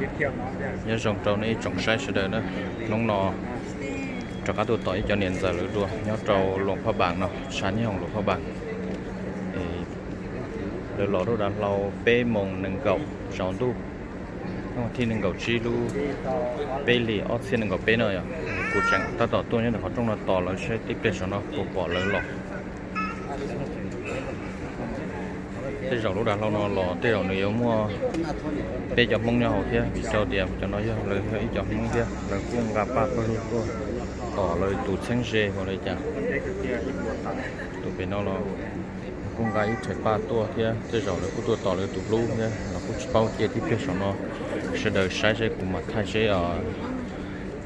Nyob zoo rau nej ib tsoom saib sawv daws na, hnub no rov qab tuaj tos ib cov niam ntxawm lawv dua nyob rau Luam Phaj Npaas no, tshav nyob hauv Luam Phaj Npaas. Lawv los lub dav hlau peb moos nees nkaum tsaus ntuj, thib nees nkaum tsib lub peb hlis ob txhiab nees nkaum peb no yom. Kuv tseem tab tom tuaj nyob rau qhov rooj no tos lawv saib tib pliag saum no puas pom lawv los. Tej zaum lub dav hlau no los tej zaum nws yuav muaj peb cov Hmoob nyob hauv thiab, vim rau tias cov no yog lawv yog ib cov Hmoob thiab, lawv kuj nqa paj pawg lug tuaj tos lawv tus txheeb ze ua li cas. Tus pem no los kuj nqa ib rhais paj tuaj thiab, tej zaum lawv kuj tuaj tos lawv tus hlub thiab los kuj tsis paub. Cia tib pliag saum no sawv daws saib seb kuv mam thaij seb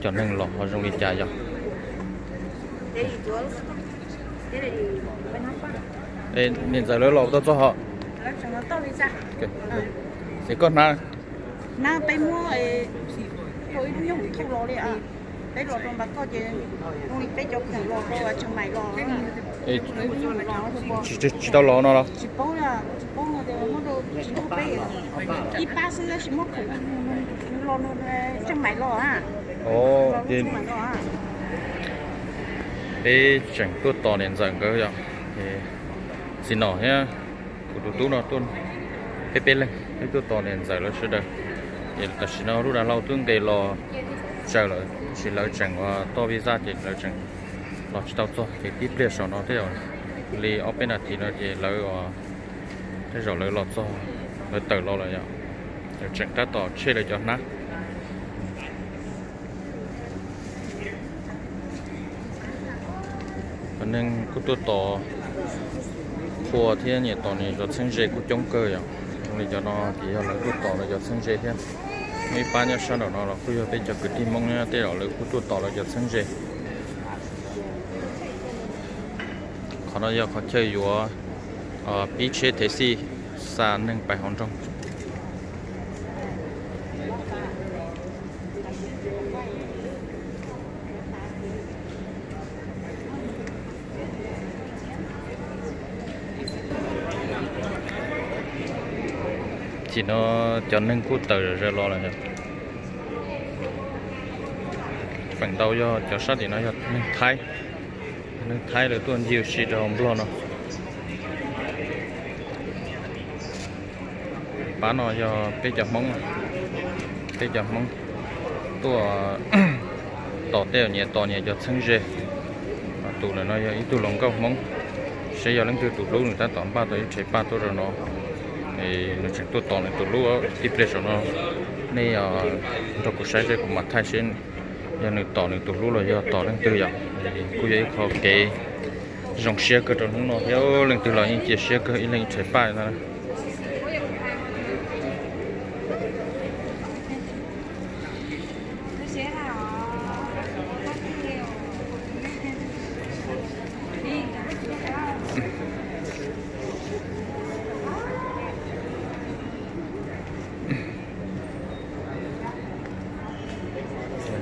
cov neeg los ho zoo li cas yom. Niam ntxawm lawv los tau txog hos? Es koj hnab? Peb muab rau ib lub nyoog thauj los li. Peb los rau Npas Koj ces zoo li peb cov khoom los rau Tsheej Maim los. Tsis tau los no los? Tsis paub, tsis paub no tias muab rau tsis nrog peb, ib pab xwb tab sis muab khoom los Tsheej Maim los a. Peb tseem tuaj tos niam ntxawm nkawd yom. Txiv nom thiab kuv tus tub no tuaj, peb peb leeg peb tuaj tos niam ntxawm lawv sawv daws. Ces tam sim no lub dav hlau twb nqes los tsaws lawm, tab sis lawv tseem ua toj vij zaj ces lawv tseem los tsis tau txog, ces tib pliag saum no tej zaum li ob peb nas this no ces lawv, tej zaum lawv los txog, lawv tawm los lawm yom. Lawv tseem tab tom tshej lawv cov hnab. Cov neeg kuj tuaj tos qhua thiab nyiam tos nws cov txheeb ze kuj coob kawg yom. Zoo li cov no ces yog lawv tuaj tos lawv cov txheeb ze thiab. Muaj ib pab nyob sab nraum no los kuj yog peb cov kwv tij Hmoob nyob, tej zaum lawv kuj tuaj tos lawv cov txheeb ze. Qhov no yog qhov chaw yuav pib tsheb thev xij xa neeg pais hauv nroog. Tam sim no cov neeg kuj tawm zom zaws los lawm. Feem ntau yog cov sab tim no yog neeg Thaib, neeg Thaib lawv tuaj ncig ua si rau hauv Nplog no. Pab no yog peb cov Hmoob, peb cov Hmoob tuaj tos tej zaum nyias tos nyias cov txheeb ze. Tus ntawm no yog ib tug hluas nkauj Hmoob, seb yog leej twg tus hlub, nws tab tom npaj tau ib rhais paj tuaj rau no, nws tseem tuaj tos nws tus hlub. Tib pliag saum no nej nrog kuv saib seb kuv mam thaij seb yog nws tos nws tus hlub los yog tos leej twg yom. Kuj yog ib qho kev zoo siab kawg rau hnub no thiab, leej twg los yeej cia siab kawg, ib leeg ib rhais paj na.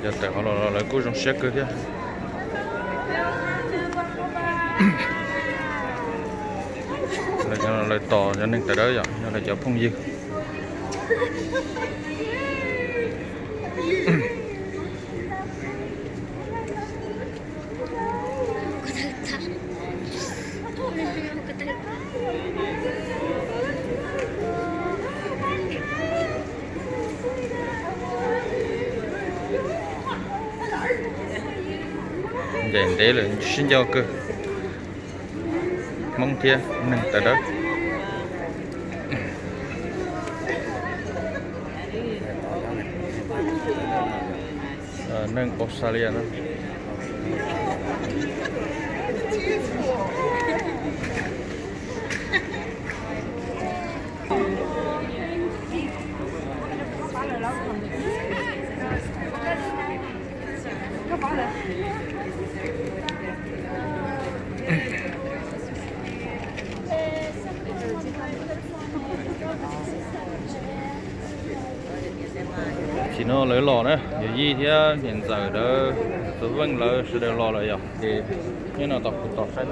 Cov tawm hauv los lawv kuj zoo siab kawg thiab. Lawv tos cov neeg tawm dawb yom, yog lawv cov phooj ywg. Ncaim ntev lawm sib nco kawg. Hmoob thiab neeg tawm dawb. Neeg Australia no. Tam sim no lawv los na, yawm yij thiab niam ntxawm lawv, Txoov Veej lawv sawv daws los lawm yom, ces nyob no tos kuv tos saib.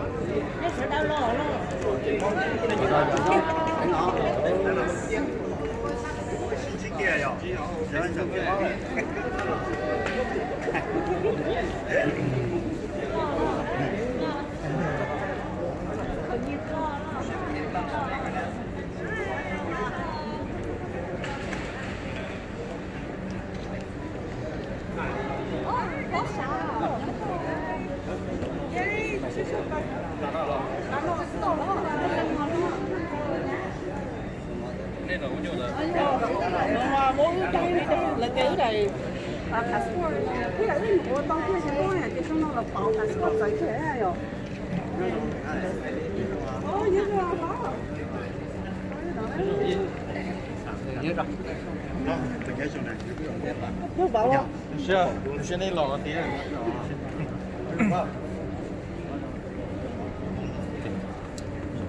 Sib nej los tias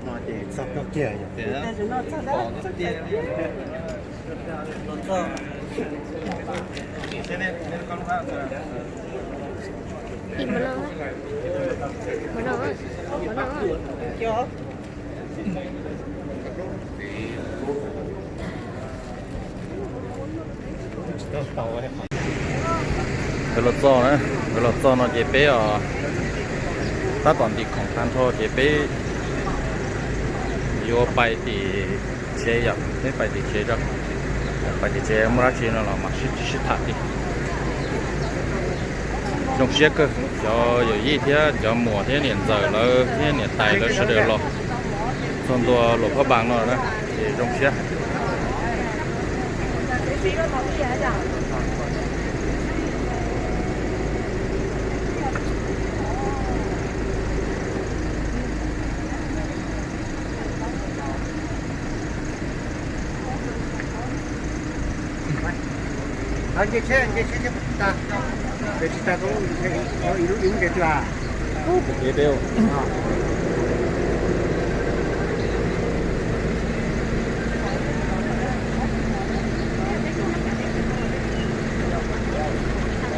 no ces txog koj kiag yom. Nkawd los txog na, nkawd los txog no ces peb os tab tom ntim khoom tag nrho ces peb yuav pais tim tsev yom, peb pais tim tsev tso. Pais tim tsev muaj dab tsi no los mam sib sib tham tiag. Zoo siab kawg, cov yawm yij thiab cov muam thiab niam ntxawm lawv thiab niam tais lawv sawv daws los txog ntua Luam Phab Npas no na, ces zoo siab. Nce tsheb, nce tsheb thiab, tsis tas, tsis tas, ib lub nce twg a.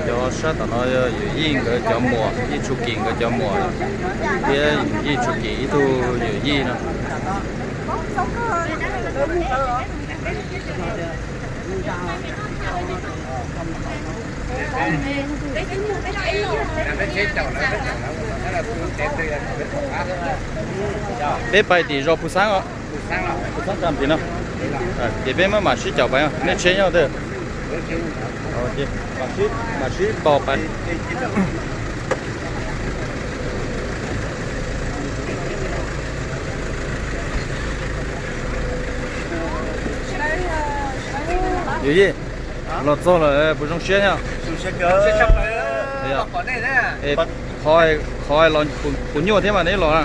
Cov sab tom no yog yawm yij nkawd cov muam, yij Tshum Kim nkawd cov muam thiab yij Tshum Kim ib tug yawm yij no. Peb pais tim zos Phu Xaab os, Phu Xaab Kam tim no, ces peb mam sib caum pais, nej tsheb nyob twg? Mam sib tos pais. Yawm yij, los txog lawm puas zoo siab thiab? Qhov los puas nyuaj thiab mas neb los na?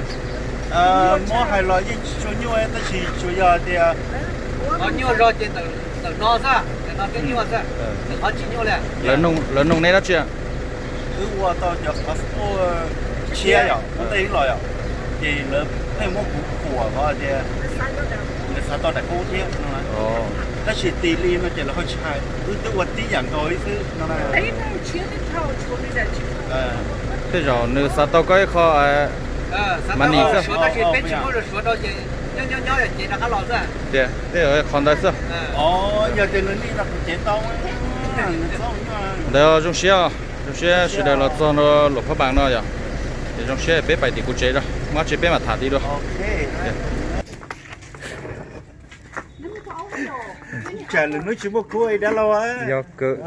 Muab hais los yeej tsis tshua nyuaj tab sis tsuas yog tias qhov nyuaj zog ces ntawm no xwb, ntawm no twb nyuaj xwb, qhov tsis nyuaj li. Lawv noog neb dab tsi? Wb ua tau cov qhov tshiab yom, ua ntej wb los yom, ces lawv pheej muab kuv qhuas qhov tias nws xav tau daim qub thiab no. Tab sis tis li no ces lawv ho tsis hais, wb twb ua tib yam nkaus li xwb no. Tej zaum nws xav tau koj ib qho mas nim xwb. Tias tej zaum qhov ntawd xwb. Ntawd zoo siab, zoo siab sawv daws los txog Luam Phab Npas no yom. Ces zoo siab peb pais tim kuv tsev, muaj dab tsi peb mam tham tim dua. Tsam lwm hnub tsis muaj khub dab laug. Yog kawg.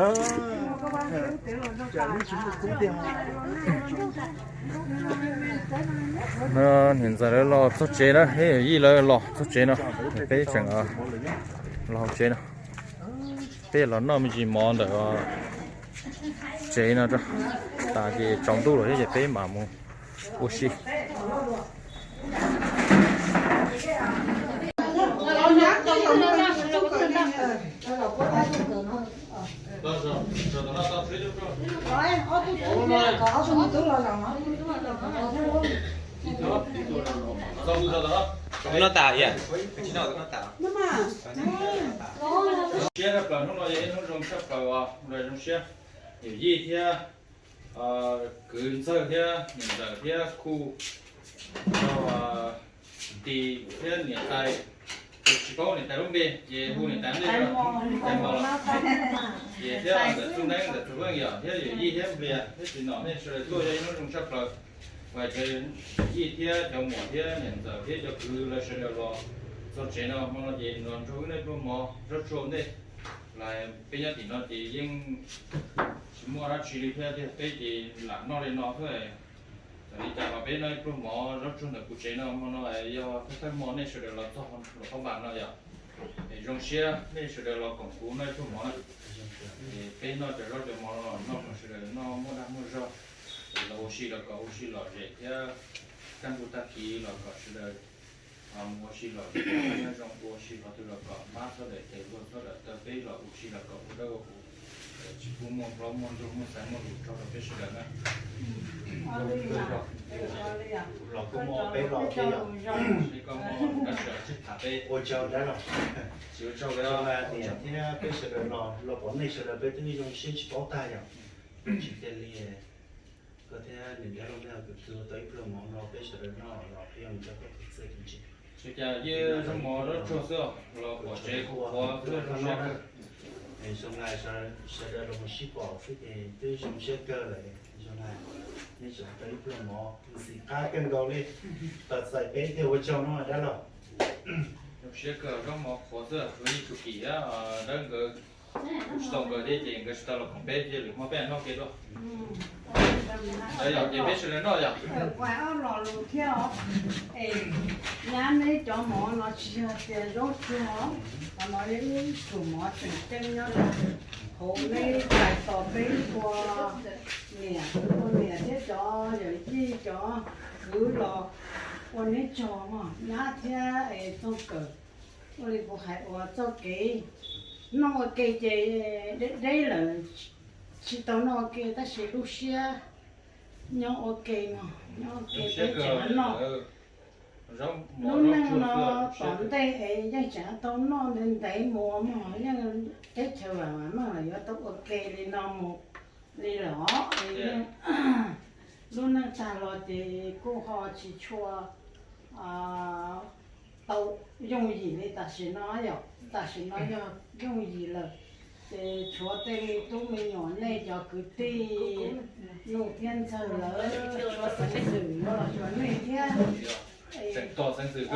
Niam ntxawm lawv los txog tsev na, yij lawv los txog tsev no, peb tseem los hauv tsev no. Peb los noj me ntsis mov ntawm tsev no, tas ces tsaus ntuj lawm thiab ces peb mam mus ua si. Siab tshaj plaws, hnub no yog ib hnub zoo tshaj plaws, zoo siab yawm yij thiab kwv ntxawg thiab niam ntxawm thiab khu, tij thiab niam tais, Tsis paub niam tais lub npe ces hu niam tais npe, tais mos los. Ces thiab ntxawm Txuj Neeb, ntxawm Txuj Leej yom, thiab yawm yij thiab Nplias thiab txiv nom, nej sawv daws tuaj yog ib hnub zoo tshaj plaws. Uas cov yij thiab cov muam thiab niam ntxawm thiab cov kwv lawv sawv daws los txog tsev no, hmo no ces los nrog wb noj pluag mov zaub tsuag ntej. Los peb nyob tim no ces yeej tsis muaj dab tsi li thiab, peb ces lam noj li no xwb. Txawm li cas los peb noj ib pluag mov zaub tsuag ntawm kuv tsev no, hmo no yog thawj thawj hmo nej sawv daws los txog Luas Phab Npas no yom. Es zoo siab nej sawv daws los koom kuv noj ib pluag mov na. Es peb noj cov zaub cov mov no los noj kom sawv daws noj muaj dag muaj zog. Es los ua si los kom ua si lom zem thiab, kaj ntug tag kis los kom sawv daws mus ua si lom zem, nyob zoo ua si qhov twg los kom mab txhob dawm tes, luag txhob dawm taw, peb los ua si los kom ua dawb ua huv. Tsis pub muaj plaub muaj ntug muaj xaiv muaj lus rau peb sawv daws na. Los kuj muaj peb los thiab yom. Koj muaj tab sis tseg tham peb. Ua tsaug dab los. Tsis ua tsaug, niam thiab peb sawv daws los, los pom nej sawv daws peb twb zoo siab tsis paub tag yom. Tsis cia li koj thiab niam dab laug nej tus tau ib pluag mov no peb sawv daws noj los peb yeej coj koj tus txij tus ntsim. Tsis cas, yeej zaub mov zaub tsuag xwb los pom tsev kuv qhuav xwb zoo siab kawg. Zoo li sawv daws los mus sib pom xwb ces twb zoo siab kawg lawm. Zoo li nej tseem tau ib pluag mov ntxim qab kawg nkaus li, tau txais peb thiaj ua tsaug no dab laug. Zoo siab kawg, zaub mov qhuav xwb, kuv yeej tshum kim dawb nkawd, kuv tsis tau nkawd thiab ces nkawd tsis tau los koom peb thiab, lwm hmo peb noj kiag dua. Yog ces peb sawv daws noj yom. Kuv hais ob lo lus thiab os. Es nyab neb cov mov no tsis yog tias zaub tsuag, qhov no yog ib pluag mov tseem ceeb nyob rau hauv neb tais tos peb ua niam, ua niam thiab cov yawm yij cov kwv los ua neb tsaug mog nyab thiab es txoog kawm. Ua li kuv hais uas txoj kev noj ua ke ces deb deb lawm, tsis tau noj ua ke tab sis lub siab nyob ua ke mog, nyob ua ke peb tseem noj. Lub neej no tom ntej es yeej tseem tau noj ntev ntev mus mog, yeej teb chaws vam meej los yuav tau ua ke li no mus li lawm os. Lub neej tag los ces kuj ho tsis tshua tau yooj yim li tam sim no yom, tam sim no yog yooj yim lawm. Ces tshuav tej me tub me nyuam nej cov kwv tij Nuj thiab Ntxawg lawv tshuav xeev ntxwm yuav los xyuas nej thiab. Tseem tos xeev ntxwm,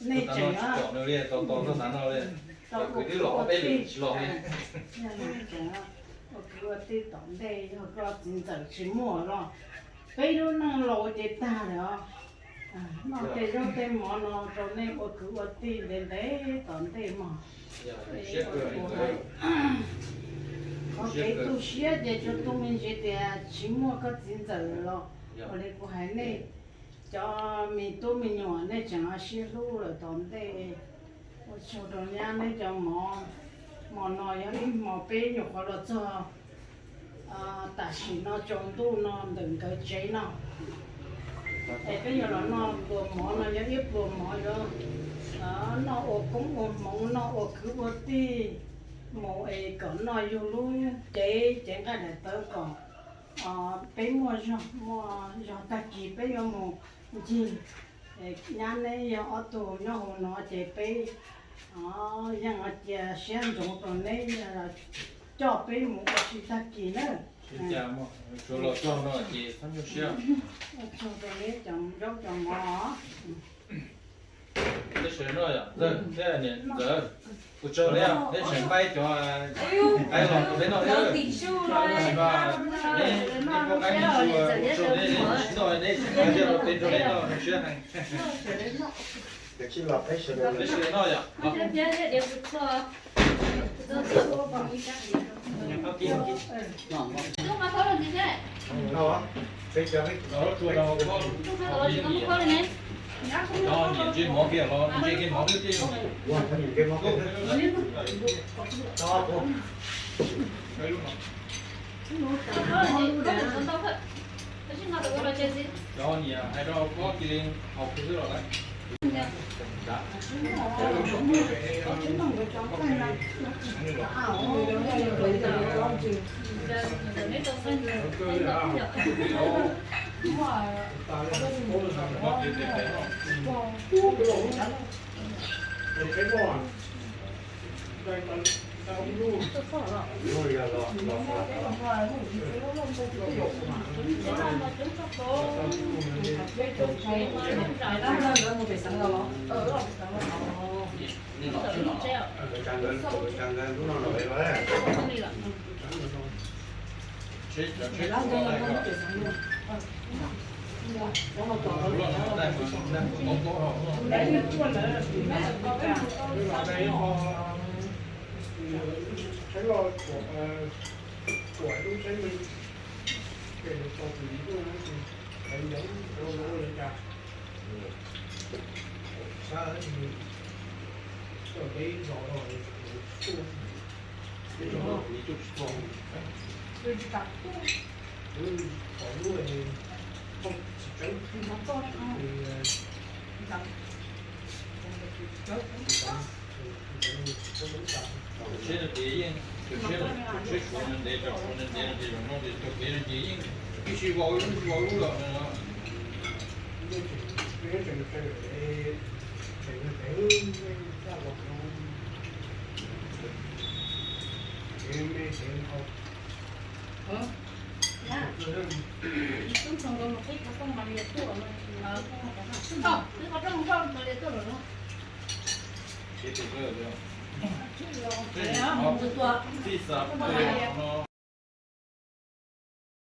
nej tseem tsis pom nws li, tos tos txog tav no li. Kwv tij los ob peb lwm tsis los li. Tseem ua kwv ua tij tom ntej yog koj txiv ntxawm tsis muaj los peb lub neej laus ces tag lawm os. Noj tej zaub tej mov no rau nej ua kwv ua tij ntev ntev tom ntej mog. Qhov kev tu siab ces tsuas tu me ntsis tias tsis muaj koj txiv ntxawm los ua li kuv hais nej, cov me tub me nyuam nej tseem sib hlub lawm tom ntej. Ua tsaug rau nyab neb cov mov, hmo no yog ib hmo peb nyuam qhuav los txog tam sim no tsaus ntuj no ntawm nkawd tsev no. Es peb yuav los noj pluas mov no yog ib pluas mov yuav noj ua koob ua hmoov, noj ua kwv ua tij mus es kom noj yug lub cev cev nqaij daim tawv kom peb muaj zog, muaj zog tag kis peb yuav mus ncig. Nyab neb yog ob tug nyob hauv no ces peb yeej cia siab ntsoov rau neb coj peb mus ua si tag kis na. Tsuav los txog no ces txhob nyuaj siab. Ua tsaug rau neb cov zaub cov mov. Peb sawv daws noj yom, Ntxawg thiab niam Ntxawm, ua tsaug neb, neb tseem npaj cov qaib los rau peb noj thiab. Neb noj qaib ua tsaug, neb tsis noj neb tseem npaj thiab los peb nrog neb noj, zoo siab heev. Peb sawv daws noj yom. Niam ntsej mov kiag los ntsej kiag mov twb tiag. Cov niam hais rau koj cia li haus kiag xwb los lawm. Tsheb loj, tsheb loj, tsheb me, ces tau tus li tuaj, qev ntev, ua li cas, sab, txog peb zos no, peb zos no, pom lub, tsis tseeb, tsheb no ces yeej, cov tsheb, tsheb suav no ntev, cov suav no ntev no ces zoo no ces cov kev no ces yeej ib sij vau ib lub, ib sij vau ib lub los no. Tij xa no,